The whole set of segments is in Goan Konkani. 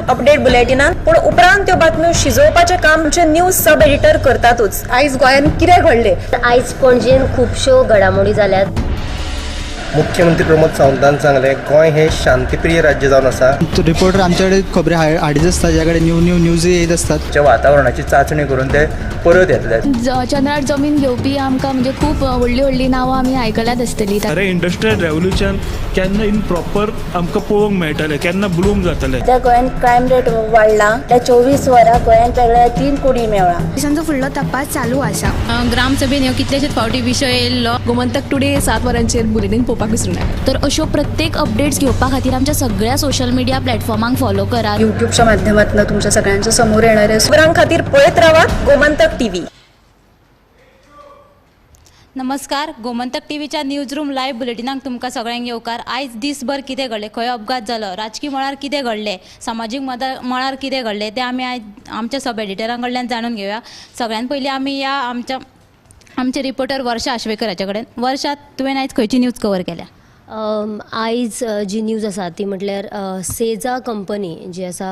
अपडेट बुलेटिनान, पूण उपरांत त्यो बातम्यो शिजोवपाचें काम आमचे न्यूज सब एडिटर करतातूच. आयज गोंयांत कितें घडलें? आयज पणजेन खुबश्यो घडामोडी जाल्यात. मुख्यमंत्री प्रमोद सावंतान सांगलें, गोंय हें शांतीप्रिय राज्य जावन आसा. रिपोर्टर आमच्याकडे खबरी हाडीत आसता, ज्या कडेन न्यू न्यू न्यूज येत आसतात. च्या वातावरणाची चांचणी करून ते परत येतले. चंद्रार जमीन घेवपी आमकां म्हणजे खूब व्हडलीं व्हडलीं नांवां आमी आयकल्यात आसतलीं. अरे, इंडस्ट्रियल रेवोल्युशन केन्ना इन प्रॉपर आमकां पळोवंक मेळटलें, केन्ना ब्लूम जातलें? सध्या गोंयांत क्रायम रेट वाडला. त्या 24 वरां गोंयांत वेगळ्या तीन कुडी मेवळा. पोलिसांचो फुडलो तपास चालू आसा. ग्रामसभेन ह्यो कितलेशेच फावटी विशय येयल्लो. गोमंतक टुडे 7 वरांचेर बुलेटीन पळोवपाक विसरूं नाका. तर अश्यो प्रत्येक अपडेट्स घेवपा खातीर आमच्या सगळ्या सोशल मिडिया प्लॅटफॉर्मांक फॉलो करात. युट्यूबच्या माध्यमातून तुमच्या सगळ्यांच्या समोर येणारे. खबरां खातीर पळयत रावात गोमंतक टीव्ही. नमस्कार, गोमंतक टीव्हीच्या न्यूज रूम लायव्ह बुलेटिनाक तुमकां सगळ्यांक येवकार. आयज दीसभर कितें घडलें, खंय अपघात जालो, राजकी मळार कितें घडलें, समाजीक मळार कितें घडलें तें आमी आयज आमच्या सब एडिटरां कडल्यान जाणून घेवया. सगळ्यान पयलीं आमी या आमच्या आमचे रिपोर्टर वर्षा आश्वेकर हाच्या कडेन. वर्षा, तुवें आयज खंयची न्यूज कवर केल्या? आयज जी न्यूज आसा ती म्हटल्यार सेजा कंपनी जी आसा,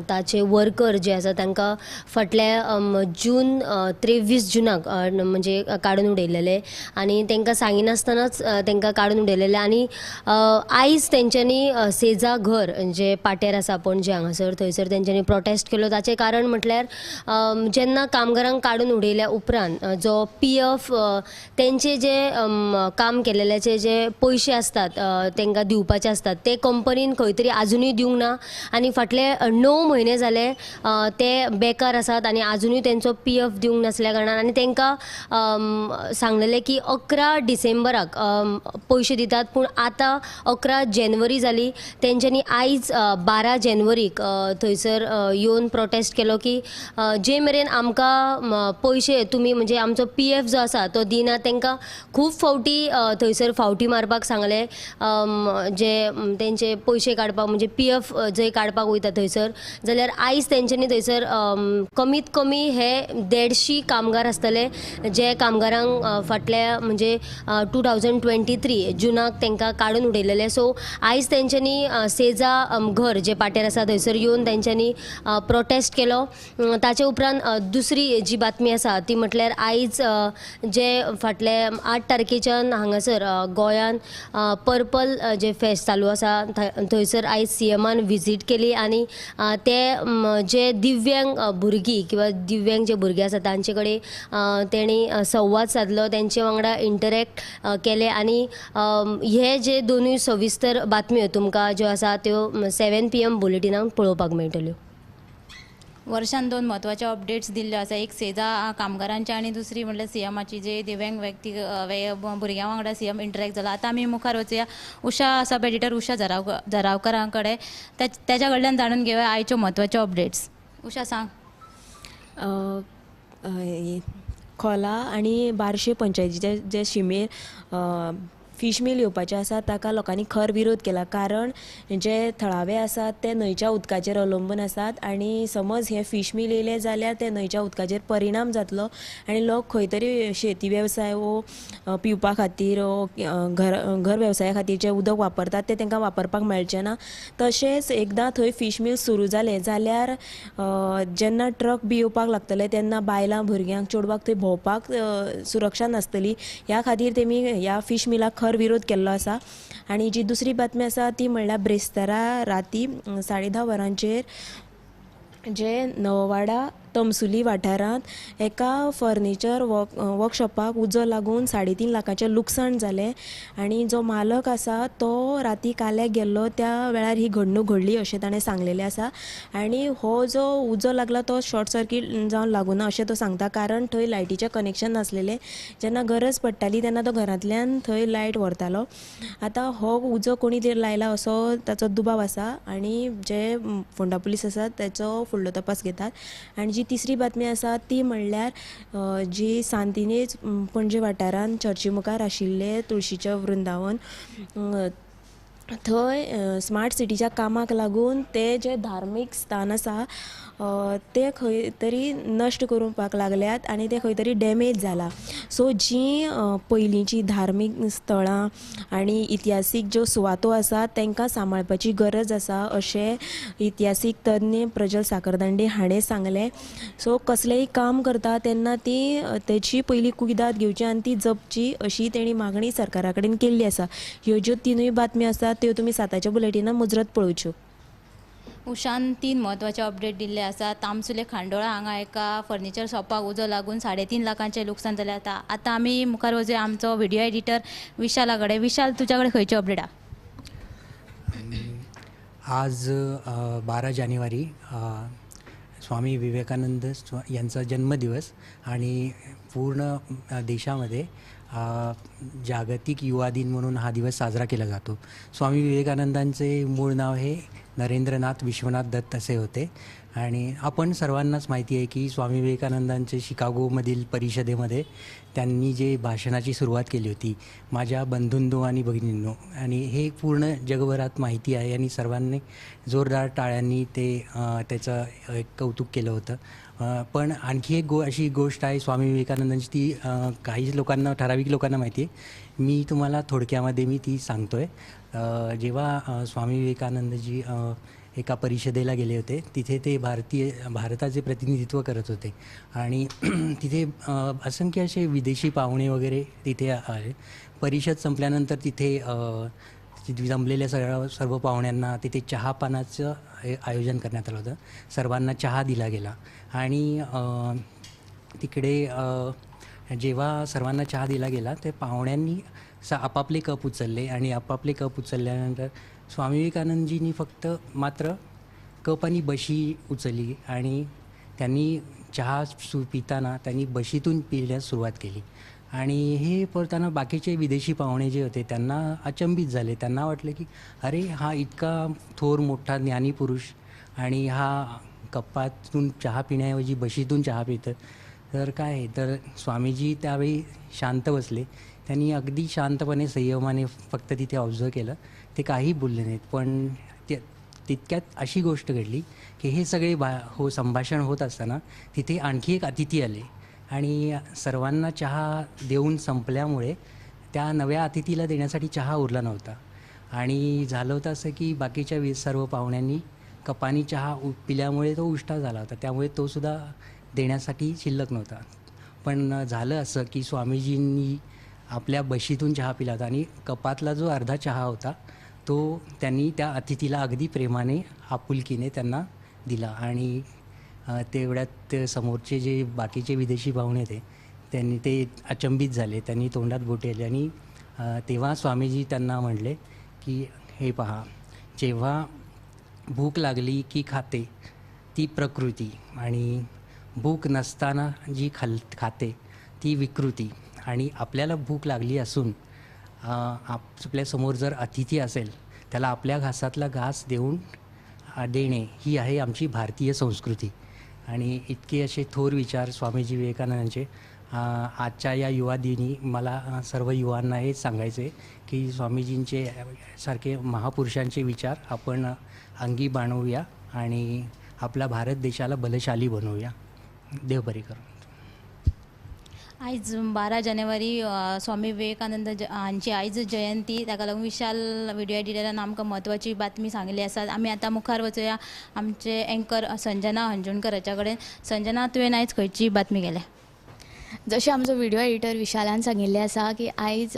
ताचे वर्कर जे आसा तांकां फाटल्या जून 23 जुनाक म्हणजे काडून उडयलेले आनी तांकां सांगिनासतनाच तांकां काडून उडयलेले. आनी आयज तेंच्यांनी सेजा घर जे पाट्यार आसा पणजे हांगासर, थंयसर तेंच्यांनी प्रोटेस्ट केलो. ताचें कारण म्हटल्यार जेन्ना कामगारांक काडून उडयल्या उपरांत जो पीएफ, तेंचे जे काम केलेल्याचे जे पयशे आसतात, तांकां दिवपाचे आसतात, ते कंपनीन खंय तरी आजुनूय दिवंक ना आनी फाटले 9 म्हयने जाले ते बेकार आसात आनी आजुनूय तेंचो पीएफ दिवंक नासल्या कारणान. आनी तांकां सांगलेलें की 11 डिसेंबराक पयशे दितात, पूण आतां 11 जानेवारी जाली. तेंच्यांनी आयज 12 जानेवारीक थंयसर येवन प्रोटेस्ट केलो की जे मेरेन आमकां पयशे तुमी म्हणजे आमचो पीएफ जो आसा तो दिना. तांकां खूब फावटी थंयसर फावटी मारपाक सांगलें, जे तेंचे पयशे काडपाक म्हणजे पीएफ जंय काडपाक वयता थंयसर. जाल्यार आयज तेंच्यांनी थंयसर कमीत कमी हे 150 कामगार आसतले, जे कामगारांक फाटल्या म्हणजे 2023 जुनाक तांकां काडून उडयलेले. सो आयज तेंच्यांनी सेजा घर जे पाट्यार आसा थंयसर येवन तेंच्यांनी प्रोटेस्ट केलो. ताचे उपरांत दुसरी जी बातमी आसा ती म्हटल्यार आयज जे फाटले 8 तारखेच्यान हांगासर गोंयान पर्पल जे फेस्त चालू आसा, थंयसर आयज सीएमान विजीट केली आनी ते जे दिव्यांग भुरगीं किंवा दिव्यांग जे भुरगे आसा तांचे कडेन तेणी संवाद सादलो, तेंचे वांगडा इंटरेक्ट केले. आनी हे जे दोनूय सविस्तर बातम्यो तुमकां ज्यो आसा त्यो 7 पीएम बुलेटिनाक पळोवपाक मेळटल्यो. वर्षान दोन म्हत्वाचे अपडेट्स दिल्ल्यो आसा. एक सेजा कामगारांचे आनी दुसरी म्हटल्यार सीएमाची, जे दिव्यांग व्यक्ती भुरग्यां वांगडा सीएम इंटरेक्ट जाला. आतां आमी मुखार वचुया उषा, सब एडिटर उषा जरावकरा कडेन. तेच्या कडल्यान जाणून घेवया आयच्यो म्हत्वाच्यो अपडेट्स. उषा, सांग. खोला आनी बार्शे पंचायतीचे जे शिमेर फीश मील येवपाचें आसा, ताका लोकांनी खर विरोध केला, कारण जे थळावे आसात ते न्हंयच्या उदकाचेर अवलंबून आसात आनी समज हें फीश मील येयलें जाल्यार ते न्हंयच्या उदकाचेर परिणाम जातलो आनी लोक खंय तरी शेती वेवसाय वो पिवपा खातीर वो घर घर वेवसाया खातीर जें उदक वापरतात तें तांकां वापरपाक मेळचें ना. तशेंच एकदां थंय फीश मील सुरू जालें जाल्यार जेन्ना ट्रक बी येवपाक लागतले तेन्ना बायलां, भुरग्यांक, चेडवाक थंय भोंवपाक सुरक्षा नासतली. ह्या खातीर तेमी ह्या फीश मिलाक खर विरोध केल्लो आसा. आनी जी दुसरी बातमी आसा ती म्हणल्यार ब्रेस्तारा राती 10:30 वरांचेर जे नववाडा तमसुली वाठारांत एका फर्निचर वर्कशॉपाक उजो लागून 3.5 लाखाचें लुकसाण जालें आनी जो मालक आसा तो राती काल्याक गेल्लो त्या वेळार ही घडणूक घडली अशें ताणें सांगलेलें आसा. आनी हो जो उजो लागला तो शॉर्ट सर्कीट जावन लागूना अशें तो सांगता, कारण थंय लायटीचें कनेक्शन नासलेलें. जेन्ना गरज पडटाली तेन्ना तो घरांतल्यान थंय लायट व्हरतालो. आतां हो उजो कोणी तरी लायला असो ताचो दुबाव आसा आनी जे फोंडा पुलीस आसात तेचो फुडलो तपास घेतात. आनी जी तिसरी बातमी आसा ती म्हणल्यार जी सांतिनेज पणजे वाठारांत चर्ची मुखार आशिल्लें तुळशीचें वृंदावन, थंय स्मार्ट सिटीच्या कामाक लागून तें जें धार्मीक स्थान आसा ते खंय तरी नश्ट करपाक लागल्यात आनी ते खंय तरी डॅमेज जाला. सो जीं पयलींची धार्मीक स्थळां आनी इतिहासीक ज्यो सुवातो आसा तांकां सांबाळपाची गरज आसा अशें इतिहासीक तज्ञ प्रजल साखरदांडे हाणें सांगलें. सो कसलेंय काम करता तेन्ना ती तेची पयली कुयदाद घेवची आनी ती जपची अशी तेणी मागणी सरकारा कडेन केल्ली आसा. ह्यो ज्यो तिनूय बातम्यो आसात त्यो तुमी 7च्या बुलेटिनान मुजरत पळोवच्यो. उषान 3 म्हत्वाचे अपडेट दिल्ले आसा. तामसुले खांडोळा हांगा एका फर्निचर शॉपाक उजो लागून 3.5 लाखांचें लुकसाण जालें. आतां आतां आमी मुखार वचूया आमचो व्हिडियो एडिटर विशाला कडेन. विशाल, तुज्या कडेन खंयची अपडेट आहा? आज 12 जानेवारी स्वामी विवेकानंद यांचा जन्मदिवस आणि पूर्ण देशामध्ये जागतिक युवा दिन म्हणून हा दिवस साजरा केला जातो. स्वामी विवेकानंदांचे मूळ नाव हे नरेंद्रनाथ विश्वनाथ दत्त असे होते आणि आपण सर्वांनाच माहिती आहे की स्वामी विवेकानंदांचे शिकागोमधील परिषदेमध्ये त्यांनी जे भाषणाची सुरुवात केली होती, माझ्या बंधूंनो आणि भगिनींनो, आणि हे पूर्ण जगभरात माहिती आहे आणि सर्वांनी जोरदार टाळ्यांनी ते त्याचं एक कौतुक केलं होतं. पण आणखी एक अशी गोष्ट आहे स्वामी विवेकानंदांची, ती काही लोकांना, ठराविक लोकांना माहिती आहे. मी तुम्हाला थोडक्यामध्ये मी ती सांगतो आहे. जेव्हा स्वामी विवेकानंदजी एका परिषदेला गेले होते, तिथे ते भारताचे प्रतिनिधित्व करत होते आणि तिथे असंख्य असे विदेशी पाहुणे वगैरे तिथे आले. परिषद संपल्यानंतर तिथे जमलेल्या सर्व पाहुण्यांना तिथे चहापानाचं आयोजन करण्यात आलं होतं. सर्वांना चहा दिला गेला आणि तिकडे जेव्हा सर्वांना चहा दिला गेला ते पाहुण्यांनी आपापले कप उचलले आणि आपापले कप उचलल्यानंतर स्वामी विवेकानंदजींनी फक्त मात्र कप आणि बशी उचलली आणि त्यांनी चहा पिताना त्यांनी बशीतून पिण्यास सुरुवात केली. आणि हे करताना बाकीचे विदेशी पाहुणे जे होते त्यांना अचंबित झाले. त्यांना वाटले की अरे, हा इतका थोर मोठा ज्ञानी पुरुष आणि हा कपातून चहा पिण्याऐवजी बशीतून चहा पितं, तर काय. तर स्वामीजी त्यावेळी शांत बसले. त्यांनी अगदी शांतपणे संयमाने फक्त तिथे ऑब्झर्व केलं, ते काही बोलले नाहीत. पण ते तितक्यात अशी गोष्ट घडली की हे सगळे संभाषण होत असताना तिथे आणखी एक अतिथी आले आणि सर्वांना चहा देऊन संपल्यामुळे त्या नव्या अतिथीला देण्यासाठी चहा उरला नव्हता. आणि झालं होतं असं की बाकीच्या सर्व पाहुण्यांनी कपानी चहा पिल्यामुळे तो उष्टा झाला होता, त्यामुळे तोसुद्धा देण्यासाठी शिल्लक नव्हता. पण झालं असं की स्वामीजींनी आपल्या बशीतून चहा पिला होता आणि कपातला जो अर्धा चहा होता तो त्यांनी त्या अतिथीला अगदी प्रेमाने आपुलकीने त्यांना दिला. आणि तेवढ्यात समोरचे जे बाकीचे विदेशी पाहुणे होते त्यांनी ते अचंबित झाले, त्यांनी तोंडात बोटे आले. आणि तेव्हा स्वामीजी त्यांना म्हणले की हे पहा, जेव्हा भूक लागली की खाते ती प्रकृती आणि भूक नसताना जी खाते ती विकृती. आणि आपल्याला भूक लागली असून आपल्यासमोर जर अतिथी असेल त्याला आपल्या घासातला घास देणे ही आहे आमची भारतीय संस्कृती. आणि इतके असे थोर विचार स्वामीजी विवेकानंदांचे. आजच्या या युवा दिनी मला सर्व युवांना हेच सांगायचे की स्वामीजींचे सारखे महापुरुषांचे विचार आपण अंगी बाणवूया आणि आपला भारत देशाला बलशाली बनवूया. देव बरे करो. आयज 12 जानेवारी स्वामी विवेकानंद हांची आयज जयंती, ताका लागून विशाल व्हिडिओ एडिटरान आमकां म्हत्वाची बातमी सांगिल्ली आसा. आमी आतां मुखार वचुया आमचे एंकर संजना हंजुणकराच्या कडेन. संजना, तुवें आयज खंयची बातमी केल्या? जशें आमचो व्हिडिओ एडिटर विशालान सांगिल्लें आसा की आयज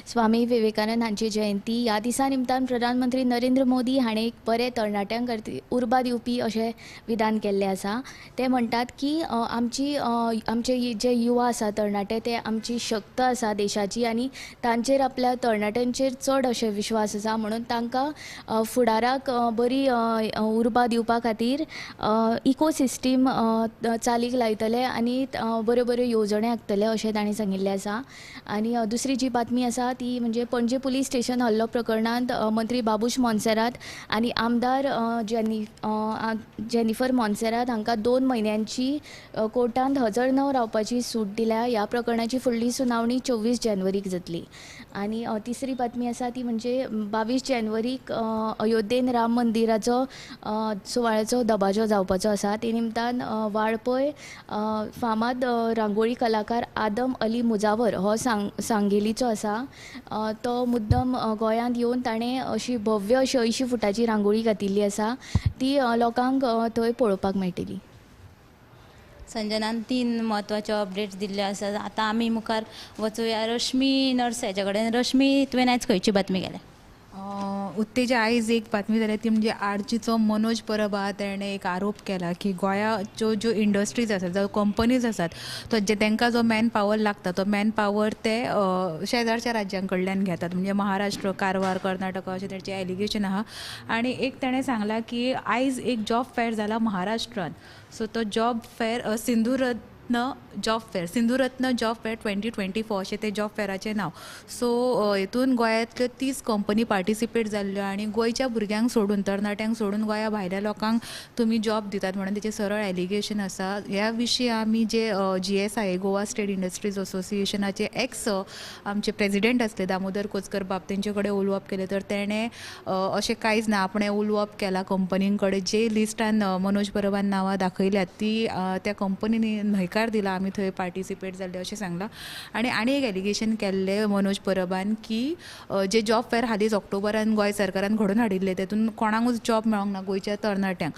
स्वामी विवेकानंद हांची जयंती. ह्या दिसा निमतान प्रधानमंत्री नरेंद्र मोदी हाणें एक बरें तरणाट्यां खातीर उर्बा दिवपी अशें विधान केल्लें आसा. ते म्हणटात की आमचे जे युवा आसा तरणाटे ते आमची शक्त आसा देशाची आनी तांचेर आपल्या तरणाट्यांचेर चड अशें विश्वास आसा, म्हणून तांकां फुडाराक बरी उर्बा दिवपा खातीर इकोसिस्टीम चालीक लायतले आनी बऱ्यो बऱ्यो येवजण्यो आंखतले अशें तांणी सांगिल्लें आसा. आनी दुसरी जी बातमी आसा ती म्हणजे पणजे पुलीस स्टेशन हल्लो प्रकरणांत मंत्री बाबूश मोन्सेरात आनी आमदार जेनिफर मोन्सेरात हांकां 2 म्हयन्यांची कोर्टांत हजर न रावपाची सूट दिल्या. ह्या प्रकरणाची फुडली सुनावणी 24 जानेवारीक जातली. आनी तिसरी बातमी आसा ती म्हणजे 22 जानेवारीक अयोध्येन राम मंदिराचो सुवाळ्याचो दबाजो जावपाचो आसा. ते निमतान वाळपय फामाद रांगोळी कलाकार आदम अली मुजावर हो सांगेलीचो आसा. तो मुद्दम गोंयांत येवन ताणें अशी भव्य अशी 80 फुटाची रांगोळी घातिल्ली आसा, ती लोकांक थंय पळोवपाक मेळटली. संजनान 3 म्हत्वाच्यो अपडेट्स दिल्ल्यो आसात. आतां आमी मुखार वचुया रश्मी नर्स हाच्या कडेन. रश्मी, तुवें आयज खंयची बातमी केल्या? उत्तेजा, आयज एक बातमी जाल्या ती म्हणजे आरजीचो मनोज परब आहा तेणें एक आरोप केला की गोंयाच्यो ज्यो इंडस्ट्रीज आसात जावं कंपनीज आसात तो जे तांकां जो मॅन पावर लागता तो मॅन पावर ते शेजारच्या राज्यां कडल्यान घेतात, म्हणजे महाराष्ट्र, कारवार, कर्नाटका अशें तेचें एलिगेशन आहा. आनी एक तेणें सांगलां की आयज एक जॉब फेर जाला महाराष्ट्रान, सो तो job fair Sindhuratna job fair, Sindhuratna job fair 2024 अशें ते जॉब फेराचें नांव. सो हेतून गोंयांतल्यो 30 कंपनी पार्टिसिपेट जाल्ल्यो आनी गोंयच्या भुरग्यांक सोडून, तरणाट्यांक सोडून गोंया भायल्या लोकांक तुमी जॉब दितात म्हणून तेचें सरळ एलिगेशन आसा. ह्या विशीं आमी जे GSI Goa state industries असोसिएशनाचे एक्स आमचे प्रेजिडेंट आसले दामोदर कोचकर बाब तेंचे कडेन उलोवप केलें तर तेणें अशें कांयच ना, आपणें उलोवप केलां कंपनीं कडेन, जे लिस्टान मनोज परबान नांवां दाखयल्यात ती त्या कंपनींनी न्हयकार दिला, आमी थंय पार्टिसिपेट जाल्ले अशें सांगलां. आनी आनी एक एलिगेशन केल्लें मनोज परबान की जे जॉब फेर हालींच ऑक्टोबरान गोंय सरकारान घडोवन हाडिल्ले तेतून कोणाकूच जॉब मेळोंक ना गोंयच्या तरणाट्यांक,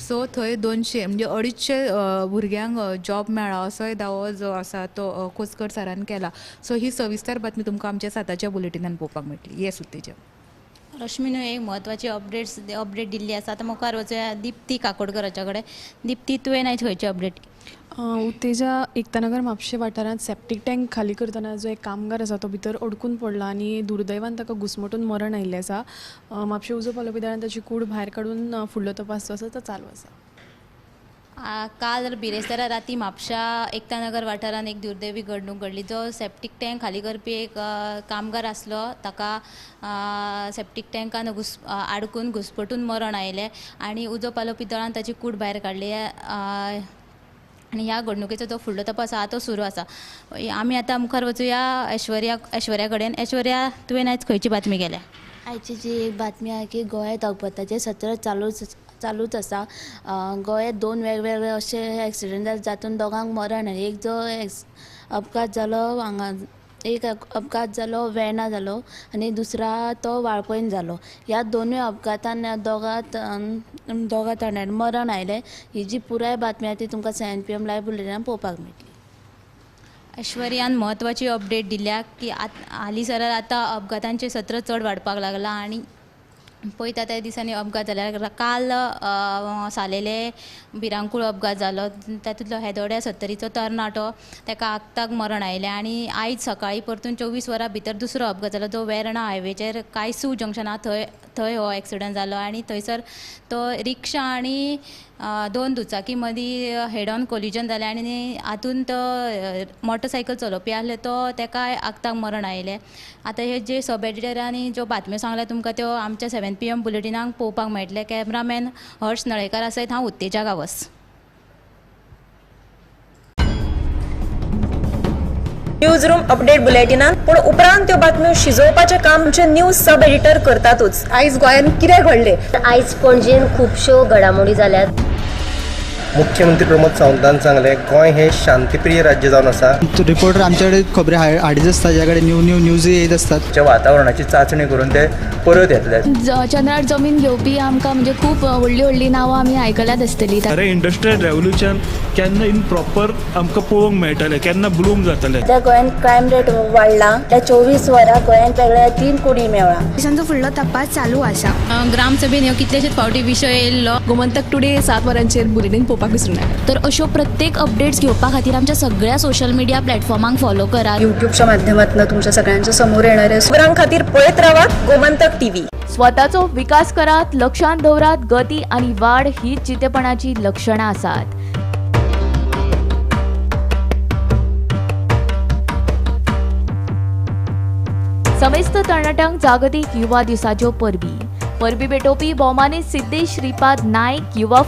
सो थंय 200 म्हणजे 250 भुरग्यांक जॉब मेळ्ळा असोय दावो जो आसा तो कोचकर सरान केला. सो ही सविस्तर बातमी तुमकां आमच्या 7च्या बुलेटिनान पळोवपाक मेळटली. येस उत्तेजक. रश्मीनूय एक म्हत्वाची अपडेट दिल्ली आसा. आतां मुखार वचुया दीप्ती काकोडकराच्या कडेन. दीप्ती, तुवें आयज खंयची अपडेट? उत्तेजा, एकतानगर म्हापशें वाठारांत सेप्टीक टँक खाली करतना जो एक कामगार आसा तो भितर अडकून पडला आनी दुर्दैवान ताका घुसमटून मरण आयिल्लें आसा. म्हापशें उजो पालोवपी दळान ताची कूड भायर काडून फुडलो तपास जो आसा तो चालू आसा. काल बिरेस्तारा राती म्हापशा एकतानगर वाठारांत एक दुर्दैवी घडणूक घडली. जो सेप्टीक टँक खाली करपी एक कामगार आसलो ताका सेप्टीक टँकान आडकून घुसपटून मरण आयलें आनी उजो पालोवपी दळान ताची कूड भायर काडली आनी ह्या घडणुकेचो जो फुडलो तपास आहा तो सुरू आसा. आमी आतां मुखार वचुया ऐश्वर्या कडेन. ऐश्वर्या, तुवें आयज खंयची बातमी केल्या? आयची जी एक बातमी आहा की गोंयांत अपघाताचें सत्र चालूच आसा. गोंयांत 2 वेगवेगळे अशे एक्सिडंट जाले जातून दोगांक मरण आयलें. एक जो अपघात जालो हांगा, एक अपघात जालो वेर्णा जालो आनी दुसरा तो वाळपयन जालो. ह्या दोनूय अपघातान दोगां तरणाट्यांक मरण आयलें. ही जी पुराय बातमी आहा ती तुमकां 7 PM live बुलेटिनान पळोवपाक मेळटली. ऐश्वर्यान म्हत्वाची अपडेट दिल्या की हालींसराक आतां अपघातांचें सत्र चड वाडपाक लागलां आनी पळयता त्या दिसांनी अपघात जाल्यार काल सालेले भिरांकूळ अपघात जालो तातूंतलो हेदोड्या 70चो तरणाटो ताका आक्ताक मरण आयलें आनी आयज सकाळीं परतून 24 वरां भितर दुसरो अपघात जालो जो वेर्णा हायवेचेर कायसू जंक्शना थंय हो एक्सिडंट जालो आनी थंयसर तो रिक्षा आनी 2 दुचाकी मदीं हेड ऑन कोलिजन जालें आनी हातूंत तो मोटरसायकल चलोवपी आसले तो ताका आक्ताक मरण आयलें. आतां हे जे सब एडिटरांनी ज्यो बातम्यो सांगल्या तुमकां त्यो आमच्या 7 PM बुलेटिनाक पळोवपाक मेळटलें. कॅमरामॅन हर्ष नळेकर आसत, हांव उत्तेजा गांवस. न्यूज रूम अपडेट बुलेटिनान पूण उपरांत त्यो बातम्यो शिजोवपाचें काम आमचे न्यूज सब एडिटर करतातूच. आयज गोंयांत कितें घडलें? आयज पणजेन खुबश्यो घडामोडी जाल्यात. मुख्यमंत्री प्रमोद सावंतान सांगलें गोंय हें शांतीप्रिय राज्य जावन आसा. रिपोर्टर आमच्याकडे खबरी हाडीत आसता, ज्या कडेन न्यू न्यू न्यूज येत आसतात. वातावरणाची चाचणी करून ते परत येतले. चंद्रार जमीन घेवपी आमकां म्हणजे खूब व्हडली व्हडली नांवां आमी आयकल्यात आसतली. अरे इंडस्ट्रियल रेवोल्युशन केन्ना इन प्रॉपर आमकां पळोवंक मेळटलें, केन्ना ब्लूम जातलें. सध्या गोंयांत क्रायम रेट वाडला. त्या 24 वरां गोंयांत वेगळ्या 3 कुडी मेळ्ळा. दिसांचो फुडलो तपास चालू आसा. ग्रामसभेन ह्यो कितलेशेच फावटी विशय येयल्लो. गोमंतक टुडे 7 वरांचेर बुलेटीन पळोवपाक विसरूं नाका. तर अश्यो प्रत्येक अपडेट्स घेवपा खातीर आमच्या सगळ्या सोशल मिडिया प्लॅटफॉर्मांक फॉलो करात. युट्यूबच्या माध्यमातून तुमच्या सगळ्यांच्या समोर येणाऱ्या खबरां खातीर पळयत रावात गोमंतक टीव्ही. स्वताचो विकास करात, लक्षांत दवरात, गती आनी वाड हीच जितेपणाची लक्षणां आसात. समेस्त तरणाट्यांक जागतीक युवा दिसाच्यो परबी. परबी भेटोवपी भोवमानी सिद्देश श्रीपाद नायक, युवा